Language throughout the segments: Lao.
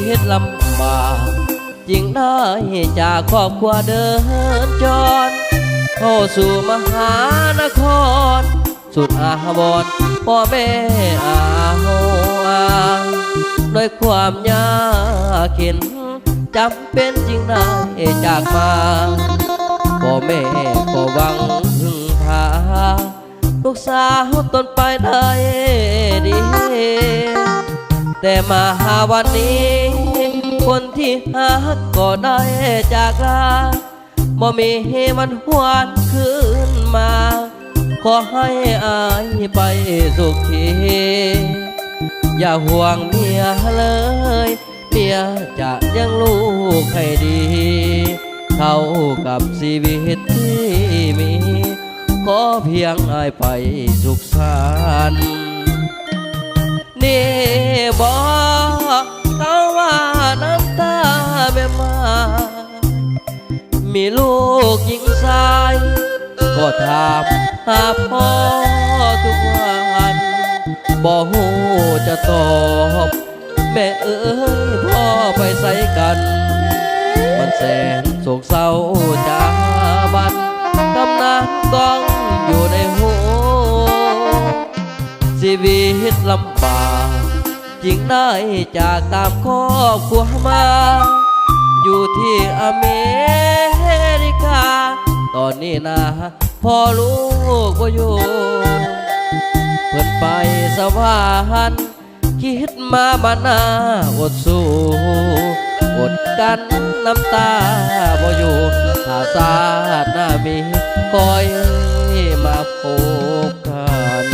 ເຮັດລຳບາກ ຈຶ່ງໄດ້ຈາກຄອບຄົວເດີນຈອນ ເຂົ້າສູ່ມະຫານະຄອນ ສຸດອາວອນ ພໍ່ແມ່ອາວອາງ ດ້ວຍຄວາມຍາກເຂັນ ຈຳເປັນຈຶ່ງໄດ້ຈາກມາ ພໍ່ແມ່ກໍຫວັງເພິ່ງພາ ລູກສາວຕົນໄປໄດ້ດີ ແຕ່ມາຫາວັນນີ້ ຄົນທີ່ຮັກກໍໄດ້ຈາກລາ ບໍ່ມີວັນຫວນຄືນມາ ຂໍໃຫ້ອ້າຍໄປສຸຂີ ຢ່າຫ່ວງເມຍເລີຍ ເມຍຈະລ້ຽງລູກໃຫ້ດີ ເທົ່າກັບຊີວິດທີ່ມີ ຂໍພຽງອ້າຍໄປສຸກສັນ ນີ້ບໍ ເຂົາວ່ານ້ຳຕາແມ່ໝ້າຍ ມີລູກຍິງຊາຍ ກໍຖາມຫາພໍ່ທຸກວັນ ບໍ່ຮູ້ຈະຕອບ ແມ່ເອີຍ ພໍ່ໄປໃສກັນ ມັນແສນໂສກເສົ້າຈາບັນ ກຳນານກ້ອງຢູ່ໃນຫູ ຊີວິດລຳບາກ ຈຶ່ງໄດ້ຈາກຕາມຄອບຄົວມາ ຢູ່ທີ່ອາເມລິກາ ຕອນນີ້ນາ ພໍ່ລູກບໍ່ຢູ່ ເພິ່ນໄປສະຫວັນ ຄິດມາບານາອົດສູ້ ອົດກັ້ນນ້ຳຕາບໍ່ຢູ່ ຖ້າຊາດໜ້າມີ ຄ່ອຍມາພົບກັນ.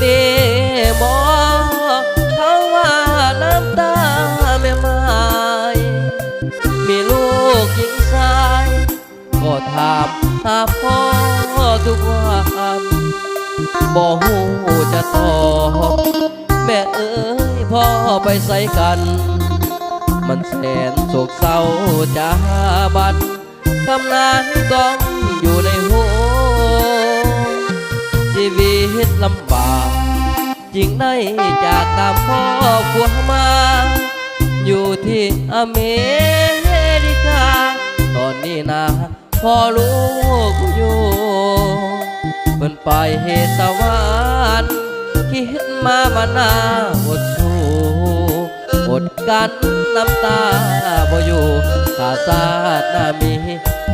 ນີ້ບໍ ເຂົາວ່ານ້ຳຕາແມ່ໝ້າຍ ມີລູກຍິງຊາຍ ກໍຖາມຫາພໍ່ທຸກວັນ ບໍ່ຮູ້ຈະຕອບ ແມ່ເອີຍ ພໍ່ໄປໃສກັນ ມັນແສນໂສກເສົ້າຈາບັນ ກຳນານກ້ອງຢູ່ໃນຫູ ຊີວິດລຳບາກ ຈຶ່ງໄດ້ຈາກຕາມຄອບຄົວມາ ຢູ່ທີ່ອາເມລິກາ ຕອນນີ້ນາ ພໍ່ລູກບໍ່ຢູ່ ເພິ່ນໄປສະຫວັນ ຄິດມາບານາອົດສູ້ ອົດກັ້ນນ້ຳຕາບໍ່ຢູ່ ຖ້າຊາດໜ້າມີ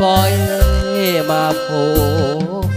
ຄ່ອຍມາພົບ